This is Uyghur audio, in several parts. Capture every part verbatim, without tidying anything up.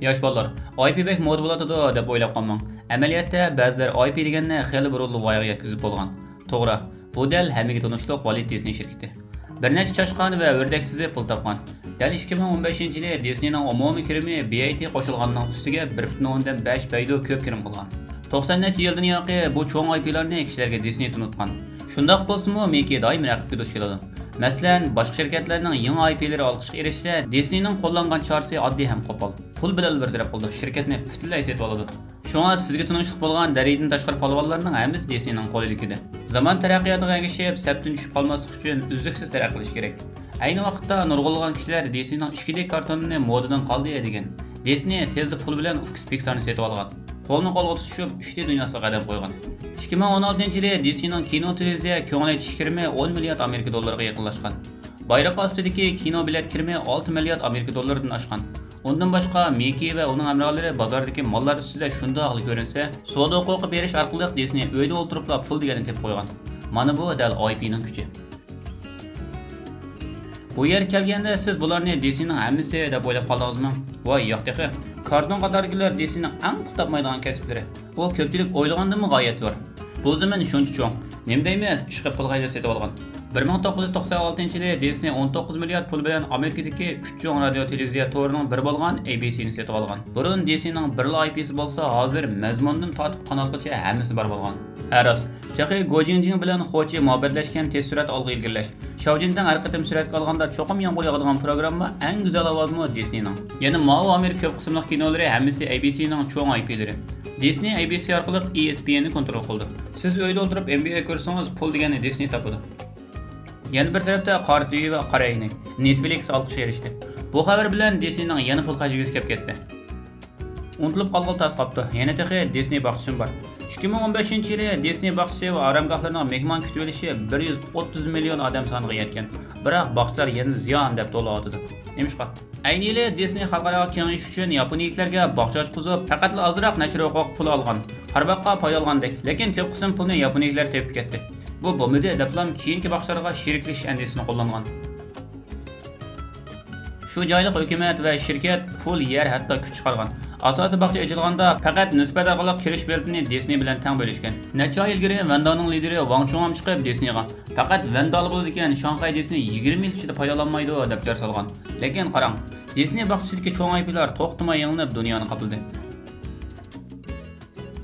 ياش بالىلار، ئاي پى بەك مودا بولۇۋاتىدۇ دەپ ئويلاپ قالماڭ. ئەمەلىيەتتە بەزىلەر ئاي پى دېگەننى خېلى بۇرۇنلا ۋايىغا يەتكۈزۈپ بولغان. توغرا، بۇ دەل ھەممىگە تونۇشلۇق ۋاليۇت دىسنېي شىركىتى. بىر نەچچە چاشقان ۋە ئۆردەك سىزىپ پۇل تاپقان. دەل ئىككى مىڭ ئون بەشىنچى يىلى دىسنېينىڭ ئومۇمىي كىرىمى بى ئاي تى قوشۇلغاننىڭ ئۈستىگە بىر پۈتۈن ئوندىن بەش بەيدۇ كۆپ كىرىم قىلغان. توقسان نەچچە يىلدىن ياقى بۇ چوڭ ئاي پىلارنى كىشىلەرگە دىسنېي تونۇتقان. شۇنداق بولسىمۇ، مىكى دائىم رەقىبكە دۇچ كېلىدۇ. مەسىلەن، باشقا شىركەتلەرنىڭ يېڭى ئاي پىلىرى ئالقىشقا ئېرىشسە، دىسنېينىڭ قوللانغان چارىسى ئاددىي ھەم قوپال. پۇل بىلەنلا بىر تەرەپ قىلىدۇ، شىركەتنى پۈتۈنلەي سېتىۋالىدۇ. شۇڭا سىزگە تونۇشلۇق بولغان دەرىجىدىن تاشقىرى پالۋانلارنىڭ ھەممىسى دىسنېينىڭ قول ئىلكىدە. زامان تەرەققىياتىغا ئەگىشىپ، سەپتىن چۈشۈپ قالماسلىق ئۈچۈن ئۈزلۈكسىز تەرەققىي قىلىش كېرەك. ئەينى ۋاقىتتا نۇرغۇنلىغان كىشىلەر دىسنېينىڭ ئىككى دى كارتونىنى مودىدىن قالدى دېگەن. دىسنېي تېزلا پۇل بىلەن ئۇكىسى پىكسارنى سېتىۋالغان. قولنى قولغا تۇتۇشۇپ، ئۈچ دى دۇنياسىغا قەدەم قويغان. ئىككى مىڭ ئون ئالتىنچى يىلى دىسنېينىڭ كىنو تېلېۋىزىيە كۆڭۈل ئېچىش كىرىمى ئون مىليارد ئامېرىكا دوللىرىغا يېقىنلاشقان. بايراق ئاستىدىكى كىنو بېلەت كىرىمى ئالتە مىليارد ئامېرىكا دوللىرىدىن ئاشقان. ئۇندىن باشقا، مىكى ۋە ئۇنىڭ ھەمراھلىرى بازاردىكى ماللار ئۈستىدە شۇنداقلا كۆرۈنسە، سودا ھوقۇقى بېرىش ئارقىلىق دىسنېي ئۆيدە ئولتۇرۇپلا پۇل دېگەننى تېپىپ قويغان. مانا بۇ دەل ئاي پىنىڭ كۈچى. بۇ يەرگە كەلگەندە سىز بۇلارنى دىسنېينىڭ ھەممىسى دەپ ئويلاپ قالدىڭىزمۇ؟ ۋاي ياق تېخى. كارتون قاتارىدىكىلەر دىسنېينىڭ ئەڭ پۇل تاپمايدىغان كەسىپلىرى. بۇ كۆپچىلىك ئويلىغاندىنمۇ غايەت زور. بۇ زېمىن شۇنچە چوڭ. نېمە دەيمىز، ئىشقىلىپ پۇلغا ھەيدەپ سېتىۋالغان. بىر مىڭ توققۇز يۈز توقسان ئالتىنچى يىلى دىسنېي ئون توققۇز مىليارد پۇل بىلەن ئامېرىكىدىكى ئۈچ چوڭ رادىيو تېلېۋىزىيە تورىنىڭ بىرى بولغان ئەي بى سىنى سېتىۋالغان. بۇرۇن دىسنېينىڭ بىرلا ئاي پىسى بولسا، ھازىر مەزمۇندىن تارتىپ قانالغىچە ھەممىسى بار بولغان. ھە راست، تېخى گو جىڭجىڭ بىلەن خو چى مۇھەببەتلەشكەن تېز سۈرئەت ئالغا ئىلگىرىلەش. شياۋ جىنتىڭ ھەر قېتىم سۈرەتكە ئالغاندا چوقۇم يامغۇر ياغىدىغان پروگرامما، ئەڭ گۈزەل ئاۋازمۇ دىسنېينىڭ. يەنە ماۋۇ ئامېرىكا كۆپ قىسىملىق كىنولىرى ھەممىسى ئەي بى سىنىڭ چوڭ ئاي پىلىرى. دىسنېي ئەي بى سى ئارقىلىق ئى ئېس پى ئېننى كونترول قىلىدۇ. سىز ئۆيدە ئولتۇرۇپ ئېن بى ئەي كۆرسىڭىز، پۇل دېگەننى دىسنېي تاپىدۇ. يەنە بىر تەرەپتە قارا تى ۋى ۋە قارا ئەينەك. نېتفلىكس ئالقىشقا ئېرىشتى. بۇ خەۋەر بىلەن دىسنېينىڭ يەنە پۇل خەجلىگۈسى كەپ كەتتى. ئۇنتۇلۇپ قالغىلى تاس قاپتۇ. يەنە تېخى دىسنېي باغچىسىمۇ بار. ئىككى مىڭ ئون بەشىنچى يىلى دىسنېي باغچىسى ۋە ئارامگاھلىرىنىڭ مېھمانكۈتۈۋېلىشى بىر يۈز ئوتتۇز مىليون ئادەم سانىغا يەتكەن. بىراق باغچىلار يەنىلا زىيان دەپ توۋلاۋاتىدۇ. نېمىشقا؟ ئەينى يىلى دىسنېي خەلقئاراغا كېڭىيىش ئۈچۈن ياپونىيىلىكلەرگە باغچە ئاچقۇزۇپ، پەقەتلا ئازراق نەشر ھوقۇقى پۇلى ئالغان. قارىماققا پايدا ئالغاندەك، لېكىن كۆپ قىسىم پۇلنى ياپونىيىلىكلەر تېپىپ كەتتى. بۇ بولمىدى دەپلا كېيىنكى باغچىلارغا شېرىكلىشىش ئەندىزىسىنى قوللانغان. شۇ جايلىق ھۆكۈمەت ۋە شىركەت پۇل، يەر، ھەتتا كۈچ چىقارغان. ئاساسىي باغچە ئېچىلغاندا پەقەت نىسبەت ئارقىلىق كىرىش بېلىتىنى دىسنېي بىلەن تەڭ بۆلۈشكەن. نەچچە ئاي ئىلگىرى ۋەندانىڭ لىدىرى ۋاڭ چۇڭ ھەم چىقىپ دىسنېيغا، پەقەت ۋەندالا بولىدىكەن، شاڭخەي دىسنېي يىگىرمە يىل ئىچىدە پايدىلانمايدۇ دەپ جار سالغان. لېكىن قاراڭ، دىسنېي باغچىسىدىكى چوڭ ئاي پىلار توختىماي يېڭىلىنىپ دۇنيانى قاپلىدى.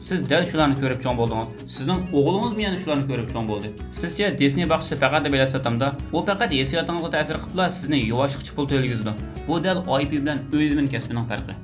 سىز دەل شۇلارنى كۆرۈپ چوڭ بولدىڭىز. سىزنىڭ ئوغلىڭىزمۇ يەنە شۇلارنى كۆرۈپ چوڭ بولدى. سىزچە دىسنېي باغچىسى پەقەت بېلەت ساتامدا؟ ئۇ پەقەت ھېسسىياتىڭىزغا تەسىر قىلىپلا سىزنى يۇۋاشلىقچە پۇل تۆلىگۈزىدۇ. بۇ دەل ئاي پى بىلەن ئۆي زېمىن كەسپىنىڭ پەرقى.